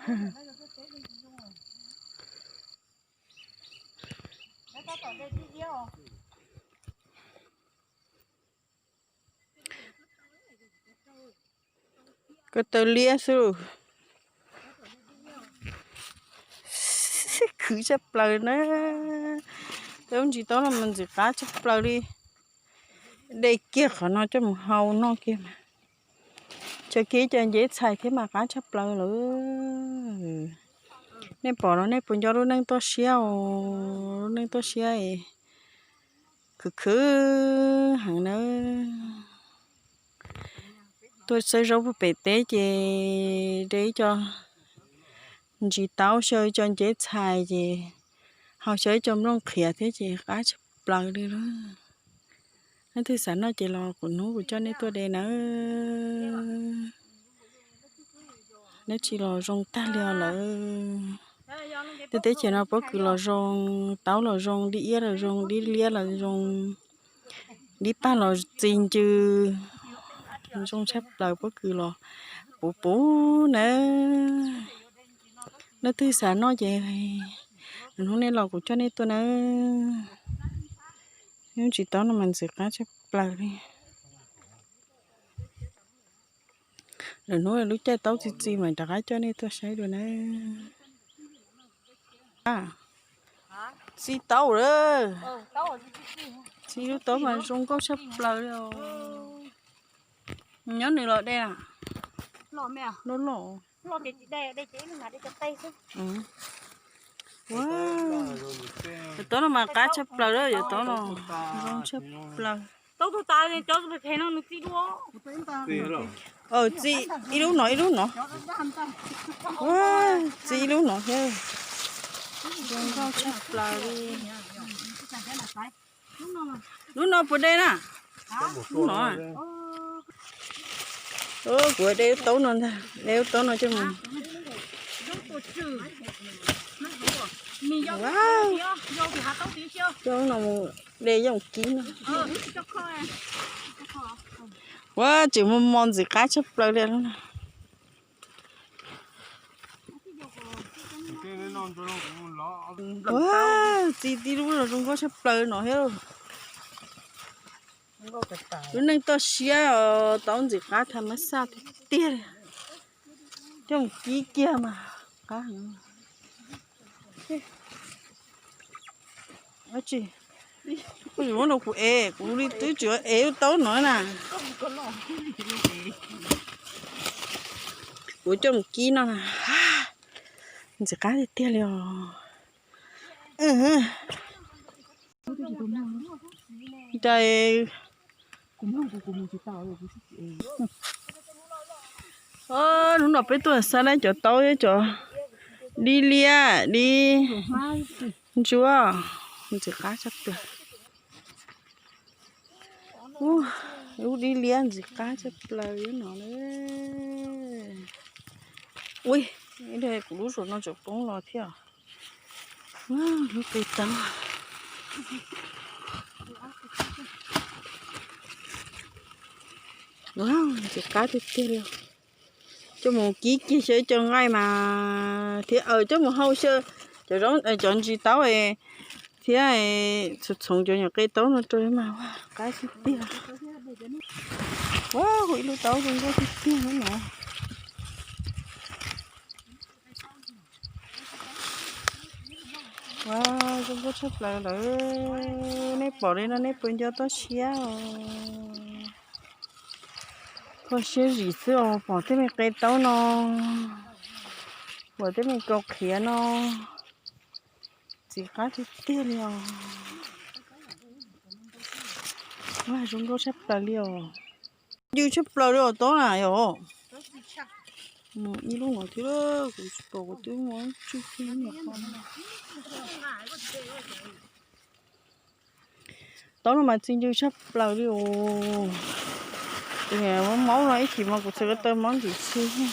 Ko taw liab xwb. Khwv tshaj plaws na. Cov ntsis taub no mas ntxim qab tshaj plaws li. De kiag qhov no coj mus hau noj kiag mas. Tso kiag cov nceb txhais thiab mas qab tshaj plaws lawm. Nej pom no nej puas nco lub neej toj siab os? Lub neej toj siab khwv khwv heev nawb. Tuaj xawb zaub puag pem teb ces de ib co ntsis taub xyaw ib co nceb txhais ces ho xyaw ib co nplooj qhiav thiab ces qab tshaj plaws li lawm. Leej twg xav noj ces los kuv hnub kuv coj nej tuaj de nawb. Neb tsis los zoo tag li os lawm. Tej teb chaws no pob kws los zoo, taub los zoo, dib iab los zoo, dib liab los zoo, dib paj los txi ncw, zoo tshaj plaws, pob kws los puv puv nawb. Leej twg xav noj ces hnub nej los kuv coj nej tuaj nawb. Lub ntsis taub no mas ntxim qab tshaj plaws li. Lwm hnub lub caij taub txi txi mas rov qab coj nej tuaj saib dua na. Txi taub lawm. Txi lub taub mas zoo nkauj tshaj plaws li os. Nyob nws los de na. Loj loj. Cov taub no mas qab tshaj plaws lawm, cov taub no zoo tshaj plaws. Txi ib lub no ib lub no. Txi ib lub no thiab. Zoo nkauj tshaj plaws li. Lub no puas de na? Lub no. Kuv de lub taub no ntag, de lub taub no coj mus. Coj lub no mus de yooj kib no. Ua tseem mos mos ntxim qab tshaj plaws li no. Ua txi tib lub los zoo nkauj tshaj plaws no thiab. Lub neej toj siab os, taub ntxim qab tham mas xaj tiag tiag li. Coj mus kib kiag mas qab heev. Kuv yuav muab rau kuv ev, kuv li twb tsis ev lub taub no na. Kuv coj mus kib no na. Ntxim qab tiag tiag li os. Cas hnub no peb tuaj xab laib cov taub thiab cov dib liab dib ntsuab, ntxim qab tshaj plaws. Lub dib liab ntxim qab tshaj plaws no. Ui, kuv lub zaum no tseem poob los thiab. Lub qe taub. Ntxim qab tiag tiag li. Coj mus kib kiag xyaw ib co nqaij mas thiab, coj mus hau xyaw cov ntsis taub thiab txhoov txhoov cov nyuam qe taub no rau mas qab tiag tiag. Ua ib lub taub zoo nkauj tiag tiag no. Ua zoo nkauj tshaj plaws lawm. Nej pom li no nej puas nco toj siab os? Kho siab zim xwb os, pom tej me qe taub no, pom tej me kaus qhiav no. Ntxim qab tiag tiag li os. Ua zoo nkauj tshaj plaws li os. Ncw tshaj plaws li os taub na yom. Ib lub no thiab, kuv tsis pom, kuv twb muab tswj kiag. Taub no mas txi ncw tshaj plaws li os. Maub maub no ib chim mas kuv txhais ko taw mob ntsis txhi.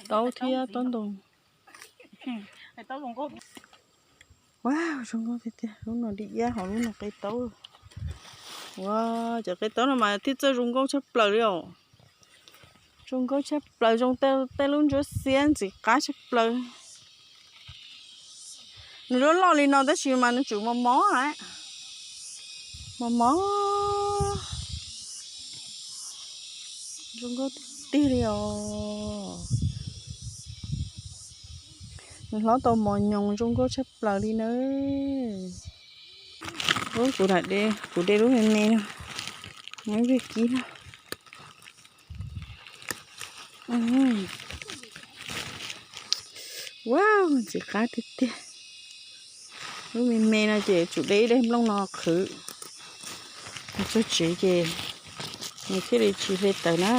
Taub thiab taub ntoo. Wow, zoo nkauj tiag tiag, lub no di iab hos lub no qe taub. Wow, cov qe taub no mas thiaj txawj zoo nkauj tshaj plaws li os. Zoo nkauj tshaj plaws, zoo tej lub ntsuab xiab ntxim qab tshaj plaws. Nws loj loj li no tab sis mas nws tseem mos mos, mos mos. Zoo nkauj tiag tiag li os. Nws hlob tau mos nyoos zoo nkauj tshaj plaws li na. Ub, kuv de, kuv de lub me me no, muab vij kib no. Wow, ntxim qab tiag tiag. Lub me me no ces tsum de ib daim nplooj no qhwv. Mus txog tsev ces nws thiaj li tsis hle tawv na.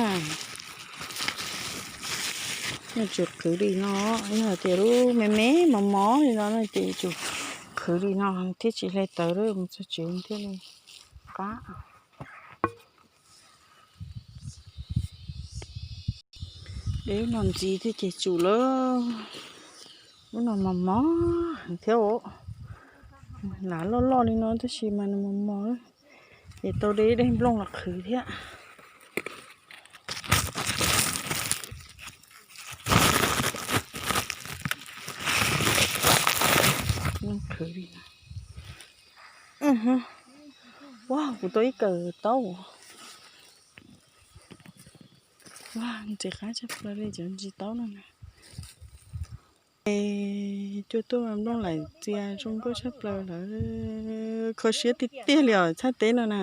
Nws tsum qhwv li no, yog hais tias lub me me mos mos li no ces tsum qhwv li no thiaj tsis hle tawv, mus txog tsev thiaj li qab. De lub no ntxiv thiab ces tsum lawm. Lub no mos mos thiab os. Lav loj loj li no tab sis mas nws mos mos, ces tau de ib daim nplooj los qhwv thiab. Qhwv li. Wow, kuv tau ib kawm taub. Ntxim qab tshaj plaws li cov ntsis taub no na. Es cua tuaj mas nplooj laim txias zoo nkauj tshaj plaws lawm, kho siab tiag tiag li os txhais teb no na.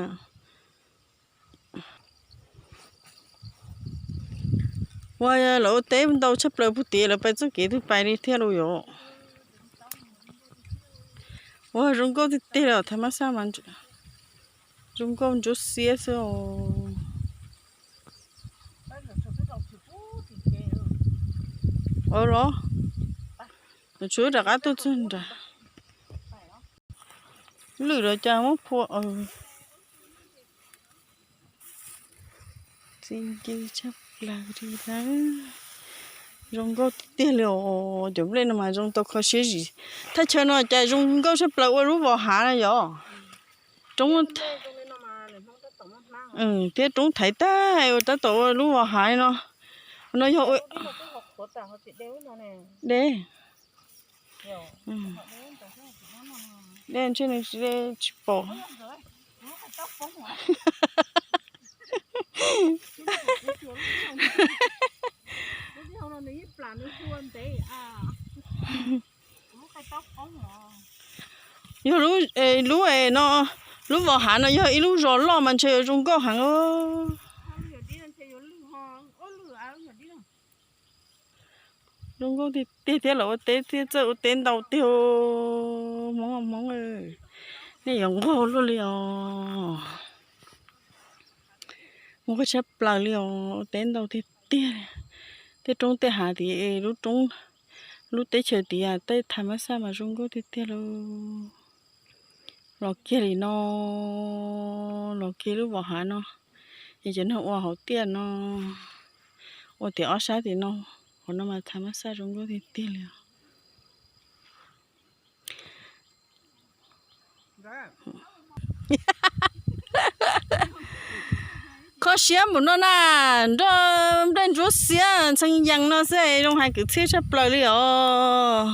Ua lawv ua teb ntau tshaj plaws puag tid lawv pais txoj kev twg pais li thiaj li yom. Ua zoo nkauj tiag tiag li os, thav mab xaj mas zoo nkauj ntsuab xiab xwb os. Ua los, nws tshuav rov qab tuaj txog nrad. Lwj los cas muab phua. Txi nce tshaj plaws li na. Zoo nkauj tiag tiag li os, cov nplej no mas zoo tau kho siab zim. Thaj chaw no cas zoo nkauj tshaj plaws ua lub vos hav na yom. Roob thiab roob thaiv tag ua tab tom ua lub vos hav no. No yog de, de ntshe nws tsis de tsis pom. Yog lub, lub no, lub vos hav no yog ib lub zos loj mas ntshe yuav zoo nkauj heev. Zoo nkauj tiag tiag thiab, lawv ua teb thiab txawj ua teb ntau tiag. Hmoob Hmoob, nej yuav nquag luaj li os. Muaj qab tshaj plaws li os, ua teb ntau tiag tiag. Tej roob tej hav tid, lub roob, lub teb chaws tid tej thav mab xaj mas zoo nkauj tiag tiag lauj. Los kiag li no, los kiag lub vos hav no, es cov neeg ua hauv tiaj no, ua tias ob sab tim no, qhov no mas thav mab xaj zoo nkauj tiag tiag li os. Kho siab npaum no na, nroj nplej ntsuab xiab ntxhee yees no xwb zoo hais kwv txhiaj tshaj plaws li os.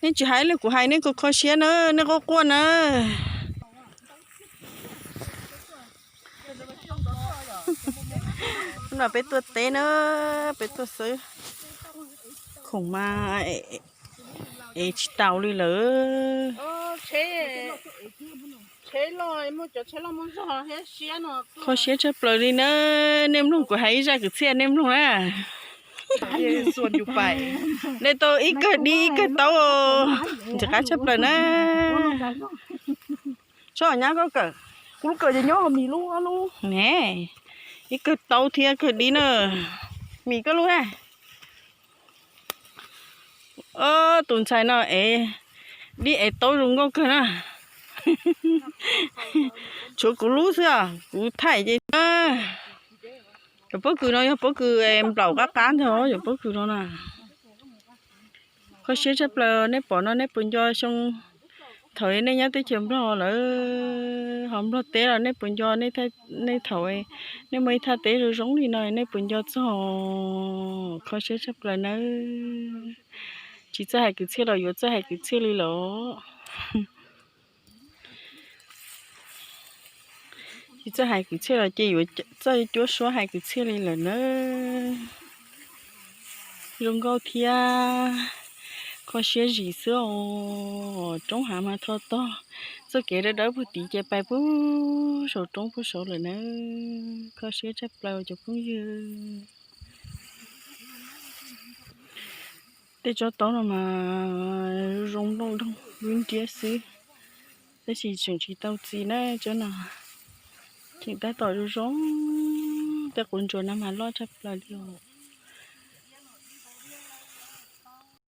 Nej tsis hais li kuv hais nej kuj kho siab na, nej quaj quaj na. No peb tuaj teb na, peb tuaj xwb. Khoom mas ev tsis tau li lawm. Kho siab tshaj plaws li na, nej mloog kuv hais ib zaj kwv txhiaj nej mloog na. De tau ib kawg dib ib kawg taub, ntxim qab tshaj plaws na. Tso nyab koj kawm, kuv lub kawm ces nyob mis lub lub ne, ib kawg taub thiab kawg dib na. Mis koj lub na. Tus ntxhais no ev dib ev taub zoo nkauj kawg na. Tshuav kuv lub xwb os, kuv thaij ces. Cov pob kws no yog pob kws nplaum qab qab ntag, cov pob kws no na. Kho siab tshaj plaws, nej pom no nej puas nco xyoo thaum nej nyob teb chaws Nplog lawm, ho Nplog teb los nej puas nco, nej thaum nej muaj ib thaj teb zoo zoo li no nej puas nco txog? Kho siab tshaj plaws nawb. Tsis txawj hais kwv txhiaj los yuav txawj hais kwv txhiaj li lawm. Tsis txawj hais kwv txhiaj los ces yuav txawj cuab suab hais kwv txhiaj li lawm nawb. Zoo nkauj thiab kho siab zim xwb os. Roob hav mas tho tog, txoj kev dawb dawb puag tid ces pais puag saum roob puag saud lawm nawb. Kho siab tshaj plaws cov phooj ywg. Tej tsob taub no mas zoo nplooj ntoog nriab nriab xwb, tab sis tseem tsis tau txi na tsob no. Tseem tab tom zoo zoo. Tej quav ntsuas no mas loj tshaj plaws li os.